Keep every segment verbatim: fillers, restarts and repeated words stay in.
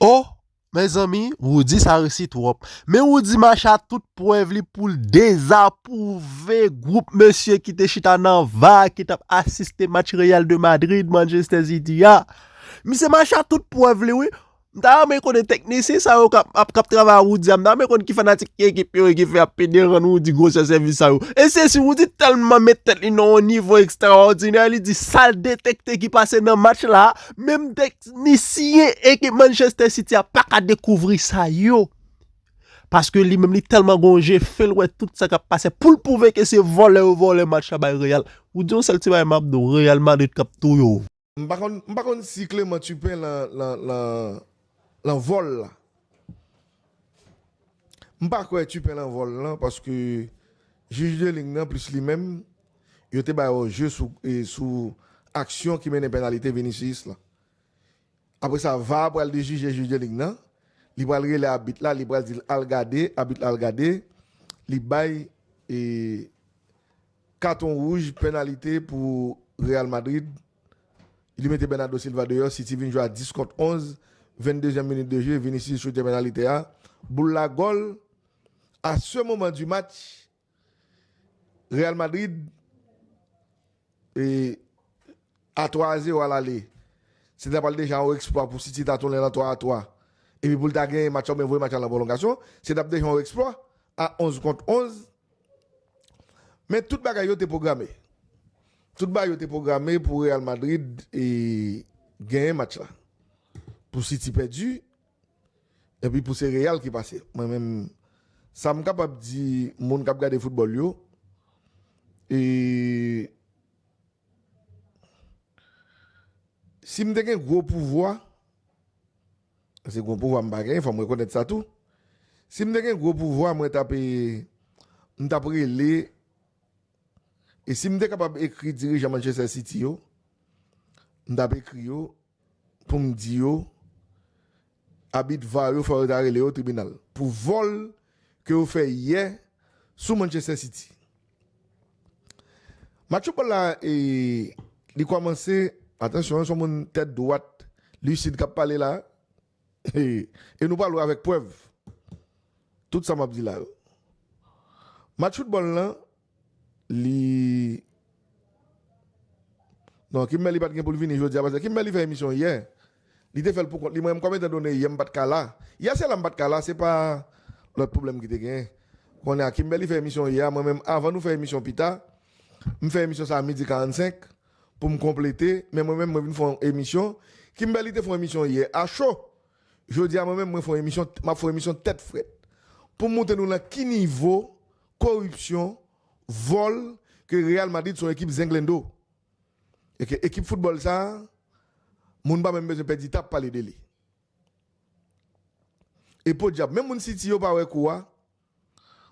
Oh, mezanmi, Roody sa resi twòp. Men Roody mache a tout prèv li pou l dezapwouve gwoup mesye ki te chita nan var ki t ap asiste match Real de Madrid, Manchester City a. Misye mache a tout prèv li, wi. M ta renmen konnen teknisyen sa yo k ap, ap, k ap travay a Roody a. M ta renmen konnen ki fanatik ki ekip yo ye ki fè y ap pede rann Roody gwosè sèvis sa yo. E se si Roody tèlman met tèt li nan yon nivo ekstraòdinè, li di sa l detekte ki pase nan match la, menm teknisyen ekip Manchester City a pa ka dekouvri sa yo. Paske li menm li tèlman gon je fen, l wè tout sa k ap pase. Pou l pwouve ke se vòlè yo vòlè match la bay Real. Ou di yon sèl ti bagay m ap di w, Real Madrid k ap touye w. M pa konn, m pa konn si Clement Turpin lan, lan, lan, lan vòl la. M pa kwè Turpin lan vòl lan, paske jij de liy nan plis li menm, yo te ba yo je sou, e, sou aksyon ki mennen pennalite Vinicius lan. Apre sa, var pral dejije jij de liy nan, li pral rele abit la, li pral di l al gade, abit la al gade, li bay, e, katon wouj, pennalite pou Real Madrid. Li mete Bernardo Silva deyò, City vin jwe a dis kont onz, venndezyèm minit de je, Vinicius choute pennalite a, boul la gòl. À ce moment du match, Real Madrid, e, a twa a zewo alale, se ta pral deja yon eksplwa pou City ta tounen nan twa a twa. Epi pou l ta genyen match la oubyen voye match la nan pwolongasyon, se t ap deja yon eksplwa a onz kont onz. Men tout bagay yo te pwograme. Tout bagay yo te pwograme pou Real Madrid, e, genyen match la. Pou City pèdi, epi pou se Real ki pase. Mwen menm, sa m kapab di moun k ap gade foutbòl yo, e, si m te gen gwo pouvwa, se gwo pouvwa m pa genyen, fò m rekonèt sa tou. Si m te gen gwo pouvwa, mwen t ap, e, m t ap rele, e si m te kapab ekri dirijan Manchester City yo, m t ap ekri yo, pou m di yo, abit var yo fò yo ta rele yo tribinal pou vòl ke yo fè yè sou Manchester City. Match foutbòl la, e, li kòmanse, atansyon, se yon moun tèt dwat, lisid k ap pale la, e nou pral wè avèk prèv tout sa m ap di la yo. Match foutbòl lan, li, non, Kimberly pa t gen pou l vini jodi a, paske Kimberly fè emisyon yè. Li te fè l pou kont li. Mwen menm, kòm etan done yè m pa t ka la. Yè se la m pa t ka la, se pa lòt pwoblèm ki te genyen. Kounye a, Kimberly fè emisyon yè a, mwen menm, avan nou fè emisyon pita, m fè emisyon sa a midi karannsenk pou m konplete, men mwen menm, mwen vin fè yon emisyon. Kimberly te fè yon emisyon yè a cho. Jodi a, mwen menm, mwen fè yon emisyon, m ap fè yon emisyon tèt frèt pou m montre nou nan ki nivo koripsyon, vòl, ke Real Madrid se yon ekip zenglendo. E ke ekip foutbòl sa a, moun pa menm bezwen pèdi tan ap pale de li. E podyab, menm moun City yo pa wè kou a,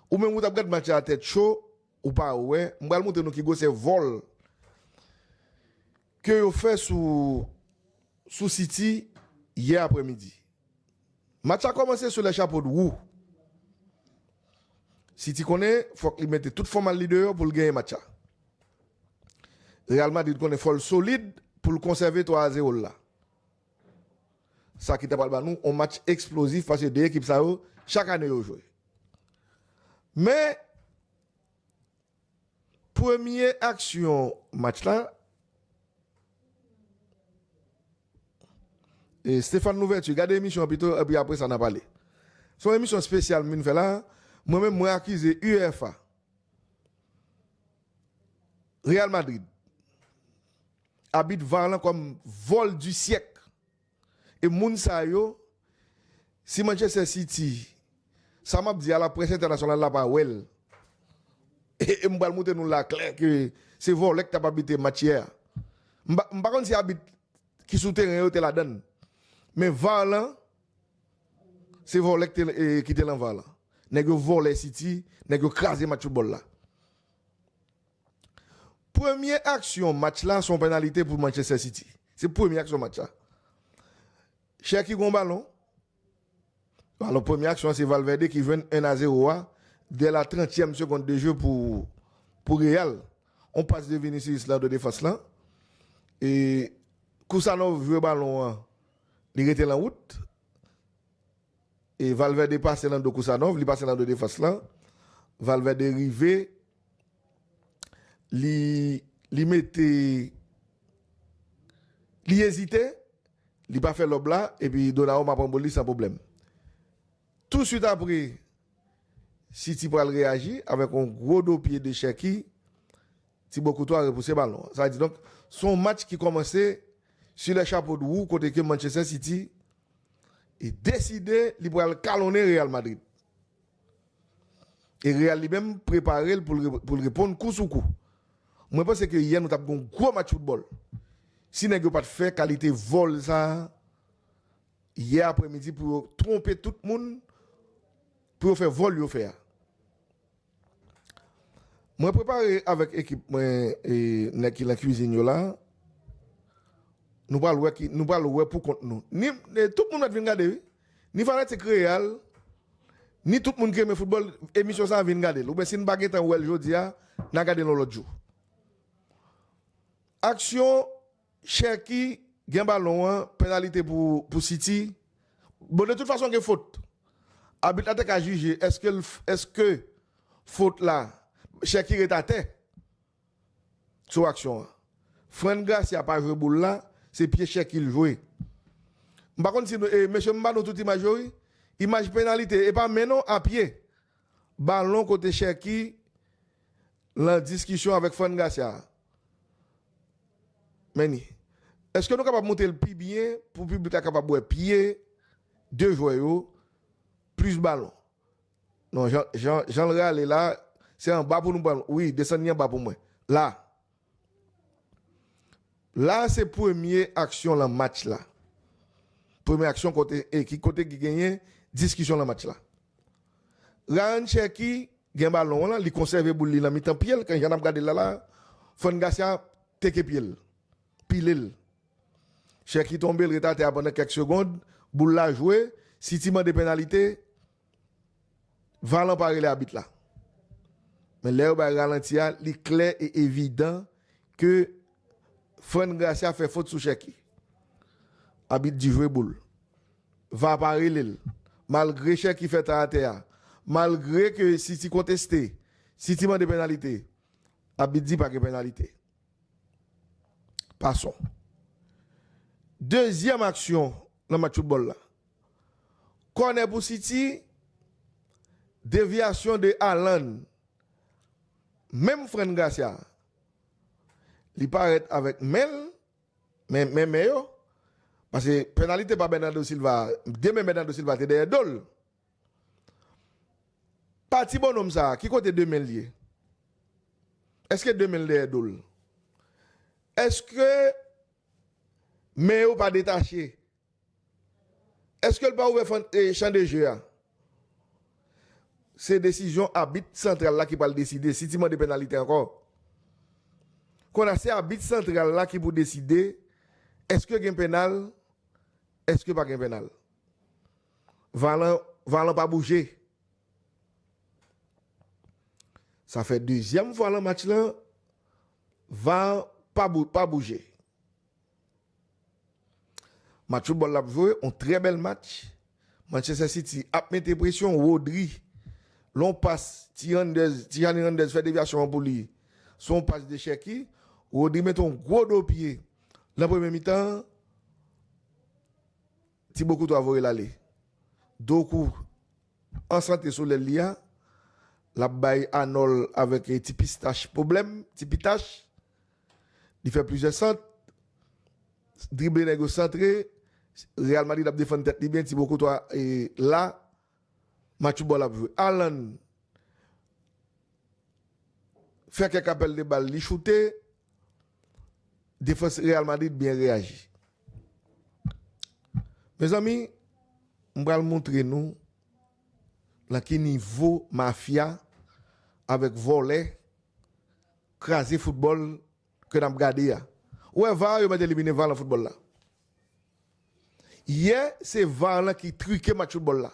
ou menm ou t ap gad match la tèt cho, ou pa wè, m pral montre nou ki gwosè vòl ke yo fè sou, sou City yè aprèmidi. Match la kòmanse sou lè chapo d wou. City konnen fòk li mete tout fòm al li deyò pou l genyen match la. Real Madrid konnen fò l solid pou l konsève twa a zewo l la. Sa ki ta pral ba nou yon match eksplozif, paske de ekip sa yo, chak ane yo jwe. Men, premye aksyon match la, e Stéphane Louverture, gade emisyon an pito, epi apre sa n a pale. Se yon emisyon espesyal m vin fè la. Mwen menm, mwen akize UEFA, Real Madrid, abit var lan kòm vòl di syèk. E moun sa yo, si Manchester City, sa m ap di a, laprès entènasyonal la pa wè l. E, e m pral montre nou la klè ke se vòlè k t ap abite match yè a. M pa, m pa konn si abit ki sou teren yo te ladann. Men var lan, se vòlè ki te, e, ki te lan var lan. Nèg yo vòlè City, nèg yo kraze match foutbòl la. Premye aksyon match la se yon pennalite pou Manchester City. Se premye aksyon match la. Cherki gon balon. Alò, premye aksyon an se Valverde ki jwenn en a zewo a dè la trantyèm segond de je pou, pou Real. On pas de Vinicius lan de defans lan. E Kusanov jwe balon an, li rete lan wout. E Valverde pase nan do Kusanov, li pase nan do defans lan. Valverde rive, li, li mete, li ezite, li pa fè lòb la, epi Donnarumma pran bòl li san pwoblèm. Touswit apre, City pral reyaji avèk yon gwo do pye de Cherki, Thibaut Courtois repouse balon an. Sa vle di, donk, se yon match ki kòmanse sur les chapeaux de roue, kote ke Manchester City e deside li pral kalonnen Real Madrid. E Real li menm prepare l pou l re-, pou l reponn kou sou kou. Mwen panse ke yè nou t ap gen yon gwo match foutbòl. Si nèg yo pa t fè kalite vòl sa a yè aprèmidi pou yo twonpe tout moun, pou yo fè vòl yo fè a. Mwen prepare avèk ekip mwen, e, nèg ki nan kwizin yo la. Nou pral wè ki, nou pral wè pou kont nou. Ni, e, tout moun mèt vin gade, wi. Ni fanatik Real, ni tout moun ki renmen foutbòl, emisyon sa a vin gade l. Oubyen si n pa gentan wè l jodi a, n a gade l yon lòt jou. Aksyon Cherki gen balon an, penalite pou, pou City. Bon, de tout fason, gen fot. Abit la te ka jije, èske l f-, èske fot la, Cherki ret atè sou aksyon an. Fran Garcia pa jwe boul la, se pye Cherki l jwe. M pa konn si nou, e, mesye, m ba nou tout imaj yo, wi. Imaj penalite, e pa men non, a pye. Balon kote Cherki lan diskisyon avèk Fran Garcia. Men ni. Èske nou kapab montre l pi byen pou piblik la kapab wè pye de jwè yo plis balon? Non, jan, jan, jan l rale la, se anba pou nou pran. Wi, desann li anba pou mwen. La. La, se premye aksyon lan match la. Premye aksyon kote, e ki kote ki genyen diskisyon lan match la. Ryan Cherki gen balon an la, li konsève boul li nan mitan pye l, kan jan n ap gade l la la, Fran Garcia teke pye l, pile l. Cherki tonbe, l ret atè a pandan kèk segond, boul la jwe, City mande penalite, va lan pa rele abit la. Men lè yo bay ralanti a, li klè e evidan ke Fran Garcia fè fot sou Cherki. Abit di jwe boul. Va pa rele l. Malgre Cherki fè ta atè a, malgre ke City konteste, City mande penalite, abit di pa gen penalite. Passons. Dezyèm aksyon nan match foutbòl la. Kònè pou City, devyasyon de Haaland. Menm Fran Garcia, li parèt avèk men l, men, men, men yo. Paske penalite pa Bernardo Silva, de men Bernardo Silva te dèyè do l. Pati bonnonm sa a, ki kote de men l ye? Èske de men l dèyè do l? Èske men yo pa detache? Èske l pa ouvè fan, e, chan de je a? Se desizyon abit santral la ki pral deside. City mande penalite ankò. Kounye a, se abit santral la ki pou deside èske gen pennal, èske pa gen pennal. Va lan, va lan pa bouje. Sa fè dezyèm fwa nan match lan, va pa bou-, pa bouje. Match foutbòl l ap jwe, yon trè bèl match. Manchester City ap mete presyon, Rodri, long pas, Ti Hernandez, Ti Hernandez fè devyasyon an pou li. Se yon pas de Cherki. Rodri mete yon gwo do pye. Nan premye mitan, Thibaut Courtois voye l ale. Doku an sante sou lèl li a. L ap bay Arnold avèk, eh, Ti Pistach pwoblèm, Ti Pitach. Li fè plizyè sant. Drible nèg yo santre. Real Madrid ap defann tèt li byen. Thibaut Courtois, eh, la. Match foutbòl ap jwe. Haaland fè kèk apèl de bal, li choute. Defans Real Madrid byen reyaji. Mezanmi, m pral montre nou nan ki nivo mafya avèk vòlè kraze foutbòl ke n ap gade a. Ou wè, var yo mèt elimine var nan foutbòl la. Yè, se var lan ki trike match foutbòl la.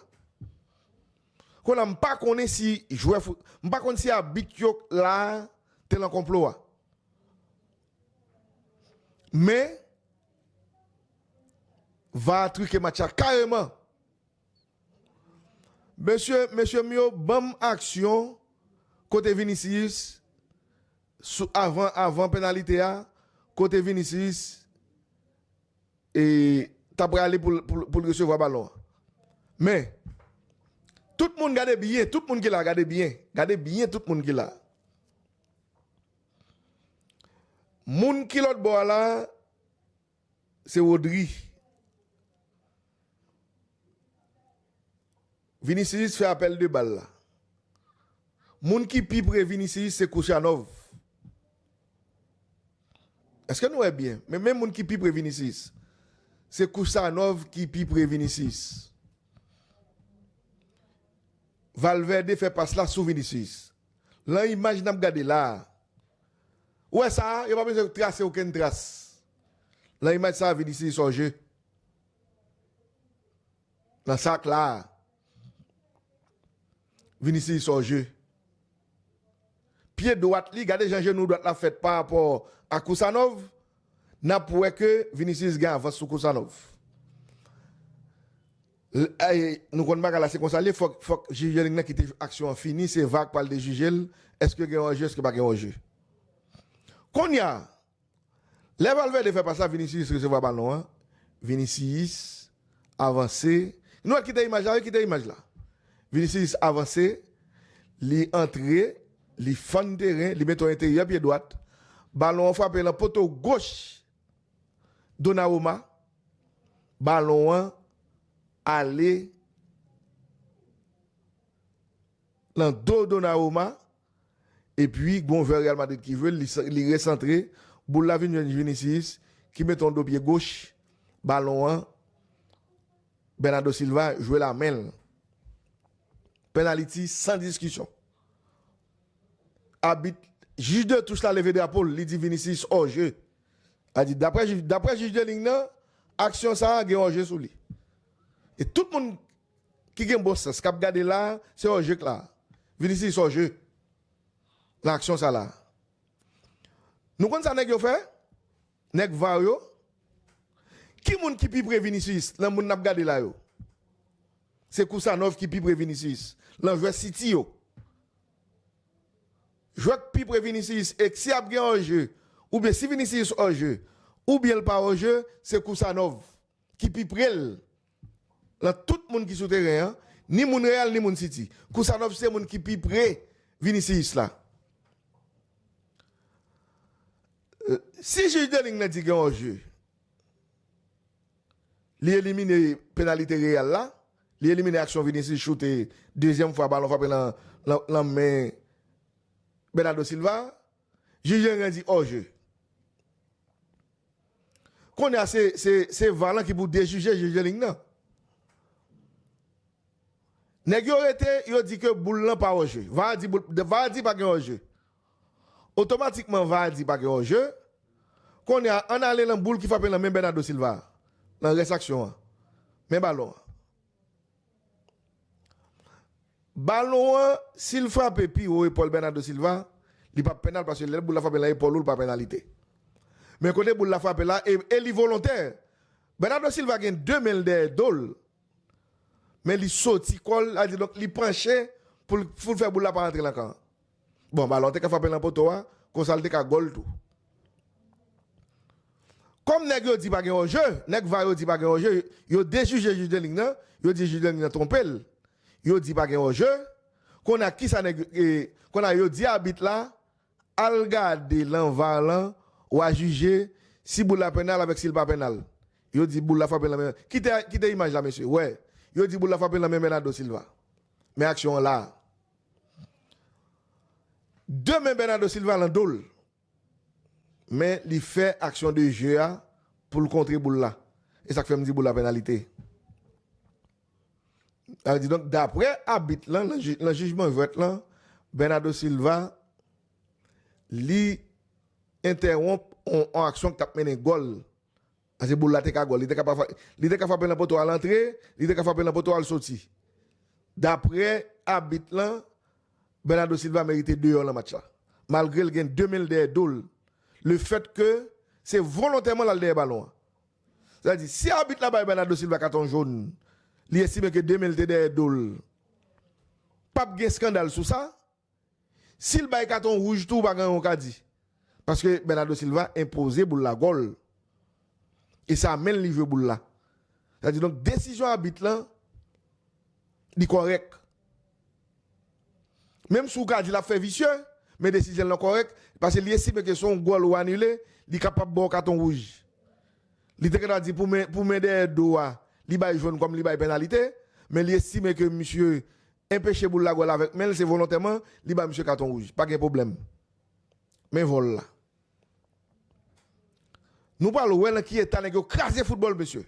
Kounye a, m pa konnen si jwè fout-, m pa konn si abit yo la a te nan konplo a. Men, var trike match la kareman. Mesye, mesye m yo, ban m aksyon kote Vinicius, sou, avan, avan penalite a, kote Vinicius, e, t ap prale pou l, pou l, pou l resevwa balon an. Men, tout moun gade byen, tout moun ki la, gade byen, gade byen tout moun ki la. Moun ki lòt bò a la, se Rodri. Vinicius fè apèl de bal la. Moun ki pi pre Vinicius se Khrouchtchanov. Èske nou wè byen? Men, men moun ki pi pre Vinicius. Se Khrouchtchanov ki pi pre Vinicius. Valverde fè pas la sou Vinicius. Lan imaj n ap gade la a, ou wè sa a, yo pa bezwen trase okenn tras. Lan imaj sa a, Vinicius hors jeu. Nan sa k la a, Vinicius hors jeu. Pye dwat li, gade jan jenou dwat la fèt pa rapò a Khrouchtchanov, n ap wè ke Vinicius gen avans sou Khrouchtchanov. L-, ay, nou konn bagay la se konsa l ye, fòk, fòk jij de liy nan kite aksyon an fini, se VAR k pral dejije l, èske gen hors jeu, èske pa gen hors jeu. Kounye a, lè Valverde fè pas la, Vinicius resevwa balon an, Vinicius avanse. Nou wè, kite imaj la, wi, kite imaj la. Vinicius avanse, li antre, li fann teren, li mete yon enteryè pye dwat. Balon an frape lan poto goch Donnarumma. Balon an ale lan do Donnarumma. Epi, gon jwè Real Madrid ki jwe l, li, li resantre. Boul la vin jwenn Vinicius, ki mete yon do pye goch. Balon an, Bernardo Silva jwe l a men l. Penaliti san diskisyon. Abit, jij de touch la leve drapo l, li di Vinicius hors jeu. A di, daprè jij, daprè jij de liy nan, aksyon sa a gen hors jeu sou li. E tout moun ki gen bon sans, k ap gade la, se hors jeu k la. Vinicius hors jeu. Nan aksyon sa la. Nou konn sa nèg yo fè? Nèg VAR yo. Ki moun ki pi pre Vinicius nan moun n ap gade la yo? Se Khrouchtchanov ki pi pre Vinicius. Nan jwè City yo. Jwè k pi pre Vinicius, e si ap gen hors jeu, oubyen si Vinicius hors jeu, oubyen l pa hors jeu, se Khrouchtchanov ki pi pre l. Lan tout moun ki sou teren an, ni moun Real, ni moun City. Khrouchtchanov se moun ki pi pre Vinicius la. Euh, si jij de liy nan di gen hors jeu, li elimine penalite Real la, li elimine aksyon Vinicius choute dezyèm fwa balon frape lan, lan, lan men Bernardo Silva, jij de liy nan di hors jeu. Kounye a se, se, se VAR lan ki pou dejije jij de liy nan. Nèg yo rete, yo di ke boul lan pa hors jeu. VAR di boul, VAR di pa gen hors jeu. Otomatikman VAR di pa gen hors jeu. Kounye a, ann ale lan boul ki frape lan men Bernardo Silva. Lan rès aksyon an. Men balon an. Balon an, si l frape pi wo epòl Bernardo Silva, li p ap penal paske lè boul la frape lan epòl ou, li pa penalite. Men kote boul la frape la, e, e li volontè. Bernardo Silva gen de men l dèyè do l. Men li soti kò l, sa vle di donk li panche pou l, pou l fè boul la pa antre lan kan an. Bon, balon te ka frape lan poto a, konsa l te ka gòl tou. Kòm nèg yo di pa gen hors jeu, nèg VAR yo di pa gen hors jeu, yo dejije jij de liy nan, yo di jij de liy nan twonpe l. Yo di pa gen hors jeu. Kounye a kisa nèg, e, kounye a yo di abit la, al gade lan VAR lan, w a jije si boul la penal avèk si l pa penal. Yo di boul la frape lan men. Kite, kite imaj la, mesye. Wè. Yo di boul la frape lan men Bernardo Silva. Men aksyon an la. De men Bernardo Silva lan do l. Men li fè aksyon de jeu a pou l kontre boul la. E sa k fè m di boul la penalite. Sa vle di, donk, daprè abit lan, lan, ji-, lan jijman jwèt lan, Bernardo Silva, li entèwonp on, on aksyon ki t ap mennen gòl. Paske boul la te ka gòl. Li te ka pa fra-, li te ka frape lan poto a, l antre, li te ka frape lan poto a, l soti. Daprè abit lan, Bernardo Silva merite deyò lan match la. Malgre l gen de men l dèyè do l. Lefètke se volontèman l al dèyè balon an. Sa vle di, si abit la bay Bernardo Silva katon jòn, li estime ke de men l te dèyè do l, p ap gen eskandal sou sa. Si l bay katon wouj tou, pa gen anyen w ka di. Paske Bernardo Silva enpoze boul la gòl. E se a men l li jwe boul la. Sa di donk, desizyon abit lan, li kòrèk. Menm si w ka di l ap fè visye, men desizyon l lan kòrèk, paske li estime ke se yon gòl ou anile, li kapab ba w katon wouj. Li te gentan di pou men, pou men dèyè do a, li bay jòn kòm li bay penalite, men li estime ke misye enpeche boul la gòl avèk men l, se volontèman, li ba misye katon wouj. Pa gen pwoblèm. Men vòl la. Nou pral wè nan ki eta nèg yo kraze foutbòl, mesye.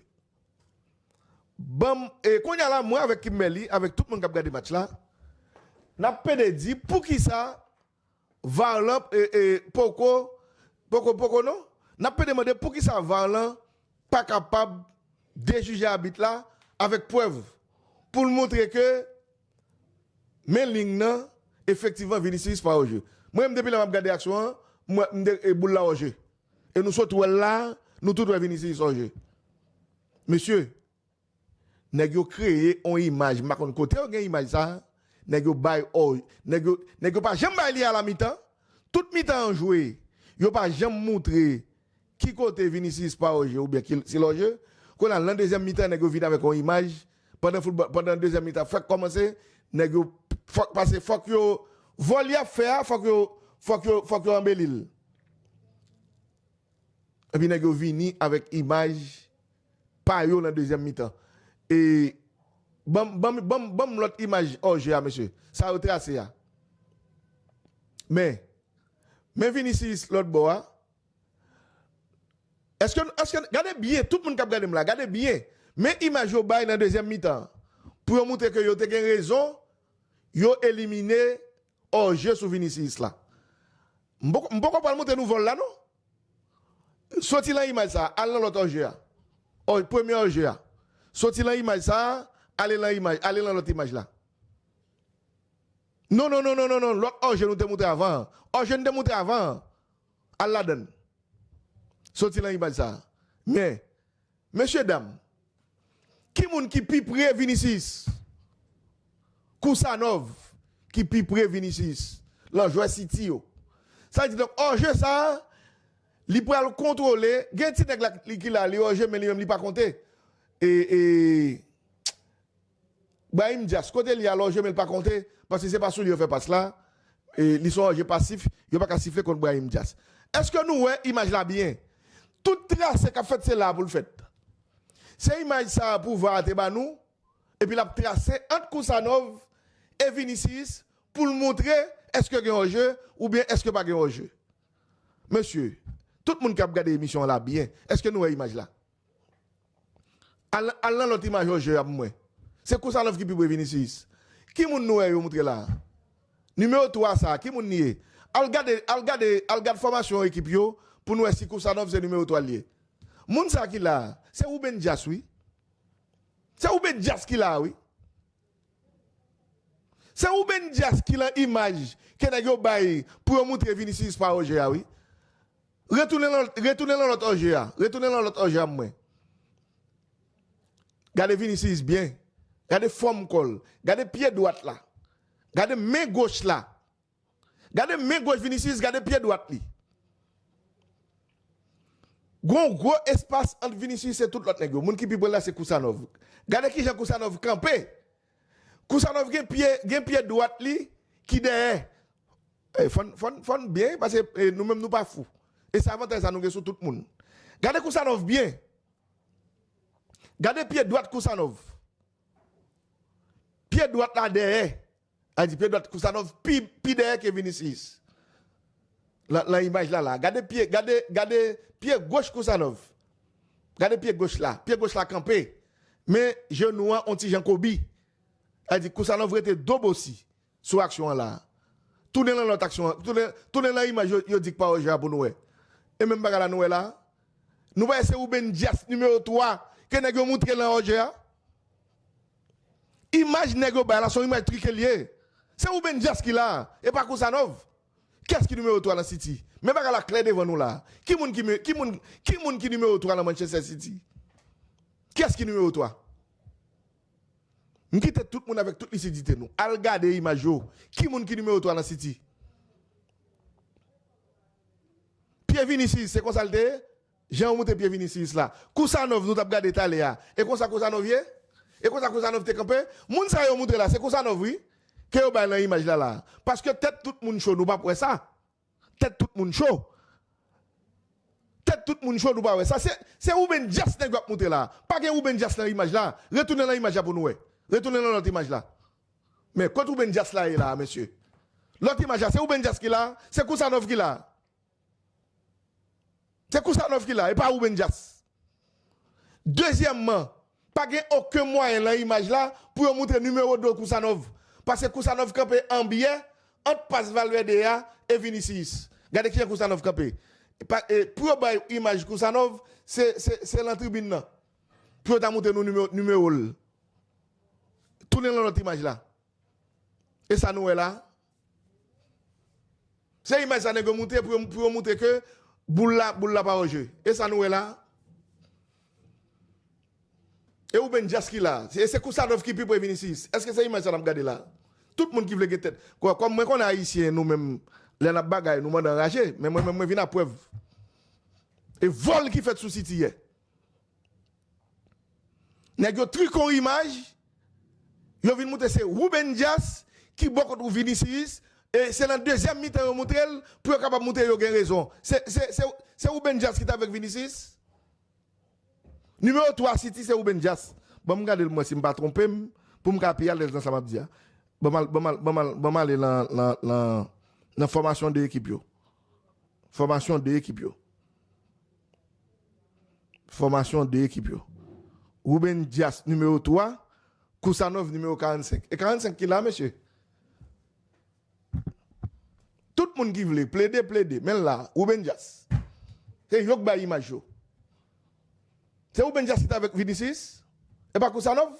Ban m, e, kounye a la, mwen avèk Kimberly, avèk tout moun k ap gade match la, n ap pede di poukisa var lan, e, e, poko, poko, poko non. N ap pede mande poukisa var lan pa kapab dejije abit la avèk prèv pou l montre ke men liy nan, efektivman, Vinicius pa hors-jeu. Mwen menm, depi lè m ap gade aksyon an, m wè m de, e, boul la hors-jeu. E nou sot wè l la, nou tout wè Vinicius hors-jeu. Mesye, nèg yo kreye yon imaj, m pa konn kote yo gen imaj sa, nèg yo bay hors, nèg yo, nèg yo pa janm bay li a la mitan. Tout mitan an jwe, yo pa janm montre ki kote Vinicius pa hors-jeu oubyen ki, si l hors-jeu. Kounye a, nan dezyèm mitan, nèg yo vin avèk yon imaj. Pandan foutbòl, pandan dezyèm mitan fèk kòmanse, nèg yo fòk, pase fòk yo, vòl y ap fè a, fòk yo, fòk yo, fòk yo anbeli l. Epi nèg yo vini avèk imaj pa yo nan dezyèm mitan. E ban m, ban m, ban m, ban m lòt imaj hors-jeu a, mesye. Sa yo trase a. Men, men Vinicius lòt bò a. Èske, èske, gade byen, tout moun k ap gade m la, gade byen. Men imaj yo bay nan dezyèm mitan an. Pou yo montre ke yo te gen rezon, yo elimine hors-jeu sou Vinicius la. M poko, m poko pral montre nou vòl la, non. Soti nan imaj sa, al nan lòt hors-jeu a. Hors, premye hors-jeu a. Soti nan imaj sa, ale nan imaj, ale nan lòt imaj la. Non, non, non, non, non, non. Lòt hors-jeu nou te montre avan an. Hors-jeu nou te montre avan an. Al ladann. Soti nan imaj sa. Men, mesye dam, ki moun ki pi pre Vinicius? Kusanov ki pi pre Vinicius lan jwè City yo. Sa di donk, hors-jeu sa, li pral kontwole. Gen ti nèg la li ki la, li hors-jeu, men li menm li pa konte. E, e, Brahim Diaz, kote li a, hors-jeu, men l pa konte, paske se pa sou li yo fè pas la. E, li se yon hors-jeu pasif, yo pa ka sifle kont Brahim Diaz. Èske nou wè imaj la byen? Tout trase k ap fèt, se la pou l fèt. Se imaj sa a pou var te ba nou, epi l ap trase ant Kusanov e Vinicius pou l montre èske gen hors-jeu oubyen èske pa gen hors-jeu. Mesye, tout moun k ap gade emisyon an la byen, èske nou wè imaj la? Al, al nan lòt imaj hors-jeu a pou mwen. Se Kusanov ki pi pre Vinicius. Ki moun nou wè yo montre la a? Nimewo twa sa a, ki moun li ye? Al gade, al gade, al gad fòmasyon ekip yo pou nou wè si Kusanov se nimewo twa li ye. Moun sa a ki la a, se Ruben Dias, wi. Se Ruben Dias ki la a, wi. Se Ruben Dias ki lan imaj ke nèg yo bay pou yo montre Vinicius pa hors-jeu a, wi. Retounen lan, retounen lan lòt hors-jeu a. Retounen lan lòt hors-jeu a, mwen. Gade Vinicius byen. Gade fòm kò l. Gade pye dwat la. Gade men goch la. Gade men goch Vinicius, gade pye dwat li. Gon gwo espas ant Vinicius e tout lòt nèg yo. Moun ki pi pre l la se Kusanov. Gade kijan Kusanov kanpe. Kusanov gen pye, gen pye dwat li ki dèyè. E, fò n, fò n, fò n byen, paske, e, nou menm nou pa fou. E se avantaj sa nou gen sou tout moun. Gade Kusanov byen. Gade pye dwat Kusanov. Pye dwat la dèyè. A di pye dwat Kusanov pi, pi dèyè ke Vinicius. Lan, lan imaj la la. Gade pye, gade, gade pye goch Kusanov. Gade pye goch la. Pye goch la kanpe. Men jenou an on ti jan kobi. A di Kusanov rete do bosi sou aksyon an la. Tounen lan lòt aksyon an. Tounen, tounen lan imaj yo, yo di k pa hors-jeu a pou nou wè. E menm bagay la nou wè la. Nou pa wè se Ruben Dias nimewo twa ke nèg yo montre lan hors-jeu a? Imaj nèg yo bay la, se yon imaj trike l ye. Se Ruben Dias ki la, e pa Kusanov. Kiyès ki nimewo twa nan City? Men bagay la klè devan nou la. Ki moun ki, ki moun, ki moun ki nimewo twa nan Manchester City? Kiyès ki nimewo twa? M kite tout moun avèk tout lisidite nou. Al gade imaj yo. Ki moun ki nimewo twa nan City? Pye Vinicius, se konsa l te ye? Jan yo moute pye Vinicius la. Kusanov nou t ap gade talè a. E konsa Kusanov ye? E konsa Kusanov te kanpe? Moun sa yo moute la, se Kusanov wi. Ke yo bay nan imaj la la. Paske tèt tout moun cho, nou p ap wè sa. Tèt tout moun cho. Tèt tout moun cho, nou pa wè sa. Se, se Ruben Dias nèg yo ap moute la. Pa gen Ruben Dias nan imaj la. Retounen nan imaj la pou nou wè. Retounen nan lòt imaj la. Men kot Ruben Dias la ye la, mesye? Lòt imaj la, se Ruben Dias ki la? Se Kusanov ki la? Se Kusanov ki la, e pa Ruben Dias. Dezyèmman, pa gen okenn mwayen nan imaj la pou yo moutre nimewo de Kusanov. Paske Kusanov kanpe an biyè ant pas Valverde a e Vinicius. Gade kijan Kusanov kanpe. Pa, e, pou yo bay imaj Kusanov, se, se, se lan tribin nan. Pou yo ta moutre nou nimewo, nimewo l. Tounen nan lòt imaj la. E sa nou wè la? Se imaj sa nèg yo moute pou yo, pou yo moutre ke boul la, boul la pa o je. E sa nou wè la? E Ruben Dias ki la? E se Kusanov ki pi pre Vinicius? Èske se imaj sa n ap gade la? Tout moun ki vle gen tèt. Kò, kòm mwen konnen Ayisyen, nou menm, lè n ap bagay, nou mande anraje. Men mwen menm, mwen vin ak prèv. E vòl ki fèt sou City yè. Nèg yo trike yon imaj, yo vin moutre se Ruben Dias ki bò kot Vinicius, e se nan dezyèm mitan yo moutre l pou yo kapab moutre yo gen rezon. Se, se, se, se Ruben Dias ki t avèk Vinicius? Nimewo twa City se Ruben Dias. Ban m gade l m wè si m pa twonpe m, pou m ka pi alèz nan sa m ap di a. Ban m al, ban m al, ban m al, ban m ale nan, nan, nan, nan fòmasyon de ekip yo. Fòmasyon de ekip yo. Fòmasyon de ekip yo. Ruben Dias nimewo twa, Kusanov nimewo karannsenk. E karannsenk ki la, mesye? Tout moun ki vle, plede, plede. Men l la, Ruben Dias. Se yo k bay imaj yo. Se Ruben Dias ki t avèk Vinicius? E pa Kusanov?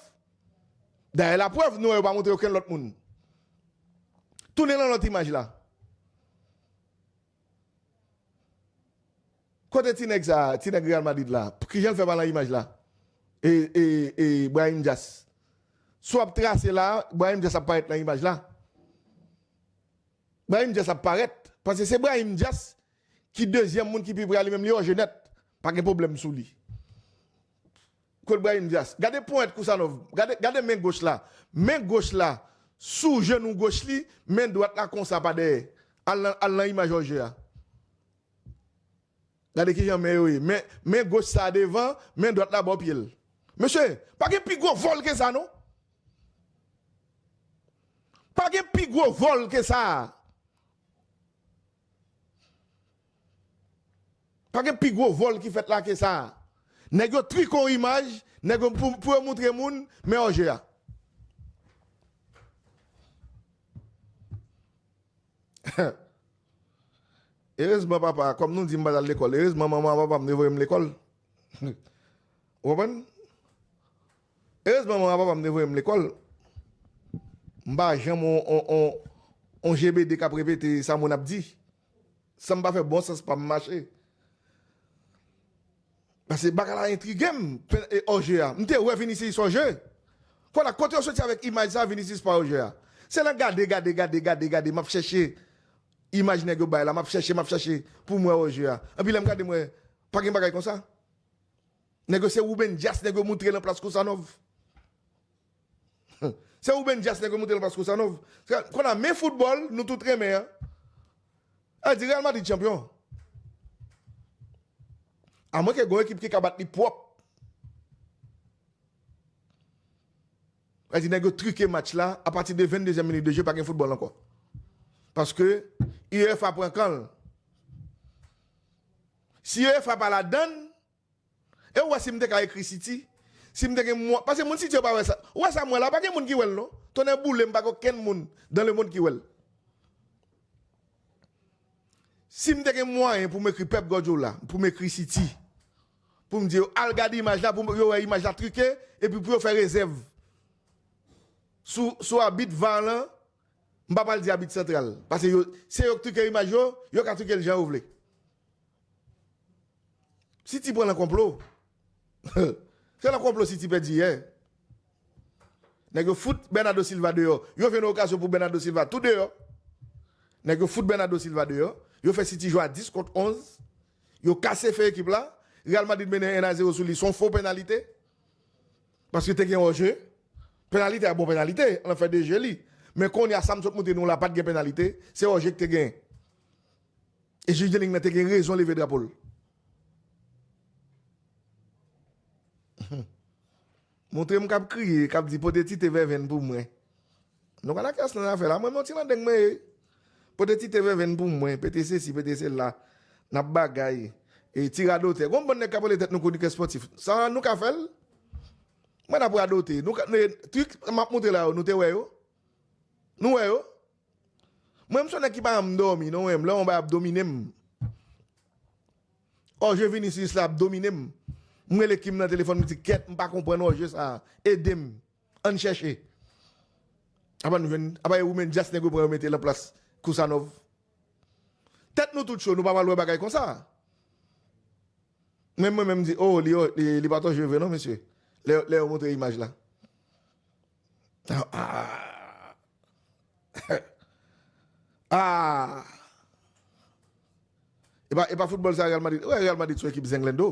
Dayè, laprèv, nou wè yo pa moutre okenn lòt moun. Tounen nan lòt imaj la. Kote ti nèg sa, ti nèg Real Madrid la? Kijan l fè pa nan imaj la? E, e, e, Brahim Diaz. Si w ap trase la, Brahim Diaz ap parèt nan imaj la. Brahim Diaz ap parèt. Paske se Brahim Diaz ki dezyèm moun ki pi pre a, li menm li o je nèt. Pa gen pwoblèm sou li. Kot Brahim Diaz? Gade ponyèt Kusanov. Gade, gade men goch la. Men goch la sou jenou goch li, men dwat la konsa pa dèyè. Al nan, al nan imaj o je a. Gade kijan men yo ye. Men, men goch sa devan, men dwat la bò pye l. Mesye, pa gen pi gwo vòl ke sa, non. Pa gen pi gwo vòl ke sa. Pa gen pi gwo vòl ki fèt la ke sa. Nèg yo trike yon imaj, nèg yo pou, pou yo moutre moun, men o je a. Erezman, papa, kòm nou di m pa t al lekòl, erezman, manman ak papa m te voye m lekòl. Ou konprann? Erezman, manman ak papa m te voye m lekòl. M pa janm on, on, on, on G B D k ap repete sa moun ap di. San m pa fè bon sans pa m mache. Paske bagay la entrige m, pen-, e, o je a. M te wè Vinicius o je. Kounye a, kote yo soti avèk imaj sa, Vinicius pa o je a? Se nan gade, gade, gade, gade, gade, m ap chèche imaj nèg yo bay la, m ap chèche, m ap chèche pou m wè o je a. Epi lè m gade, m wè, pa gen bagay konsa. Nèg yo se Ruben Dias, nèg yo moutre l anplas Kusanov. Se Ruben Dias nèg yo moutre l anplas Kusanov. Kounye a, men foutbòl, nou tout renmen an. Sa di Real Madrid chanpyon. Amwenke gen yon ekip ki ka bat li pwòp. Sa di nèg yo trike match la, apati de venndezyèm minit de je, pa gen foutbòl ankò. Paske UEFA pran kan l. Si UEFA pa ladann, e ou wè si m te ka ekri City, si m te gen mwa, paske moun City yo pa wè sa. Ou wè sa m wè la, pa gen moun ki wè l non. Tonnè boule m, pa gen okenn moun dans le monde ki wè l. Si m te gen mwayen pou m ekri Pep Guardiola, pou m ekri City, pou m di yo al gade imaj la, pou yo wè imaj la trike, epi pou yo fè rezèv sou, sou abit var lan, m pa pral di abit santral. Paske yo, se yo k trike imaj yo, yo ka trike l jan yo vle. City pran nan konplo. Se nan konplo City pèdi yè. Nèg yo fout Bernardo Silva deyò. Yo jwenn okazyon pou Bernardo Silva tou deyò. Nèg yo fout Bernardo Silva deyò. Yo fè City jwe a dis kont onz. Yo kase fè ekip la. Real Madrid mennen en a zewo sou li. Se yon fo penalite. Paske te gen hors-jeu. Penalite a bon penalite. An fè de je li. Men kounye a sa m sot montre nou la pa t gen penalite. Se hors-jeu ki te gen. E jij de liy nan te gen rezon leve drapo l. Montre m k ap kriye, k ap di pote Tite Vèvenn pou mwen. Nou ka lakès nan afè la, mwen men yon ti landeng mwen ye. Pote Tite Vèvenn pou mwen, pete sesi, pete sela. N ap bagay. E ti radotè. Gon bann nèg k ap rele tèt nou kronikè spòtif. Sa nou ka fè l? Mwen n ap radote. Nou ka, ne, trik m ap montre la yo, nou te wè yo? Nou wè yo? Mwen, m se yon nèg ki pa janm dòmi, non, mwen, lè yon bagay ap domine m. Hors-jeu Vinicius la ap domine m. M rele Kim nan telefòn, m di, kèt, m pa konprann hors-jeu sa a. Ede m. Ann chèche. Apa nou jwenn, apa e Ruben Dias nèg yo pran yo mete l an plas Kusanov. Tèt nou tout cho, nou pa pral wè bagay konsa. Men mwen menm di, oh, li, li, li pa t hors-jeu vre non, mesye. Lè, lè yo montre imaj la. Ah, ah. Ah. E pa, e pa foutbòl sa Real Madrid. Wè, Real Madrid se yon ekip zenglendo.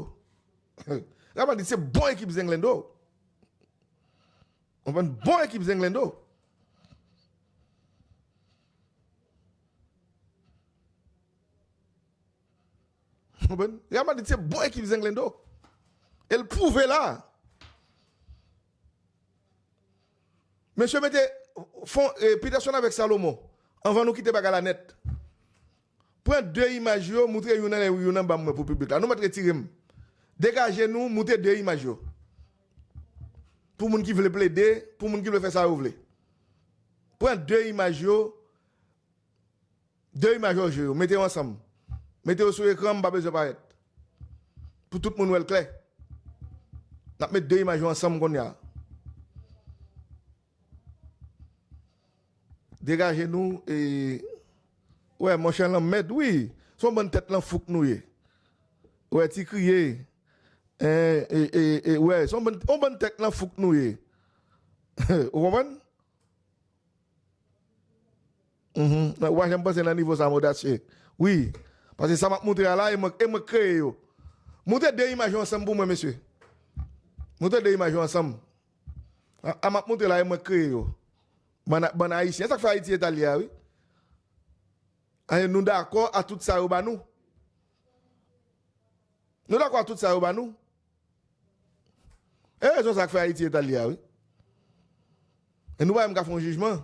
Real Madrid se bon ekip zenglendo. Konprann? Bon ekip zenglendo. Konprann? Real Madrid se bon ekip zenglendo. E l pwouve la. Mesye mete fon, eh, Peterson avèk Salomon. Anvan nou kite bagay la nèt. Pran de imaj yo, moutre youn anlè youn anba mwen pou piblik la. Nou mèt retire m. Degaje nou, moutre de imaj yo. Pou moun ki vle plede, pou moun ki vle fè sa yo vle. Pran de imaj yo, de imaj yo je yo, mete yo ansanm. Mete yo sou ekran, m pa bezwen parèt. Pou tout moun wè l klè. N ap met de imaj yo ansanm kounye a. Degaje nou, e, wè, monchè lanmèd, wi. Se yon bann tèt lan fouk nou ye. Wè, ti kriye. E, e, e, e, wè, se yon bann, yon bann tèt lan fouk nou ye. Ou konprann? Mhm. Ou pa janm panse nan nivo sa, m odasye. Wi. Paske sa m ap montre a la, e mwen, e mwen k kreye yo. Montre de imaj yo ansanm pou mwen, mesye. Montre de imaj yo ansanm. A, a m ap montre la, e mwen k kreye yo. Bann, bann Ayisyen, sa k fè Ayiti eta l ye a, wi. Ayen, nou dakò a tout sa yo ba nou. Nou dakò a tout sa yo ba nou. E rezon sa k fè Ayiti eta l ye a, wi. E nou pa menm ka fè yon jijman.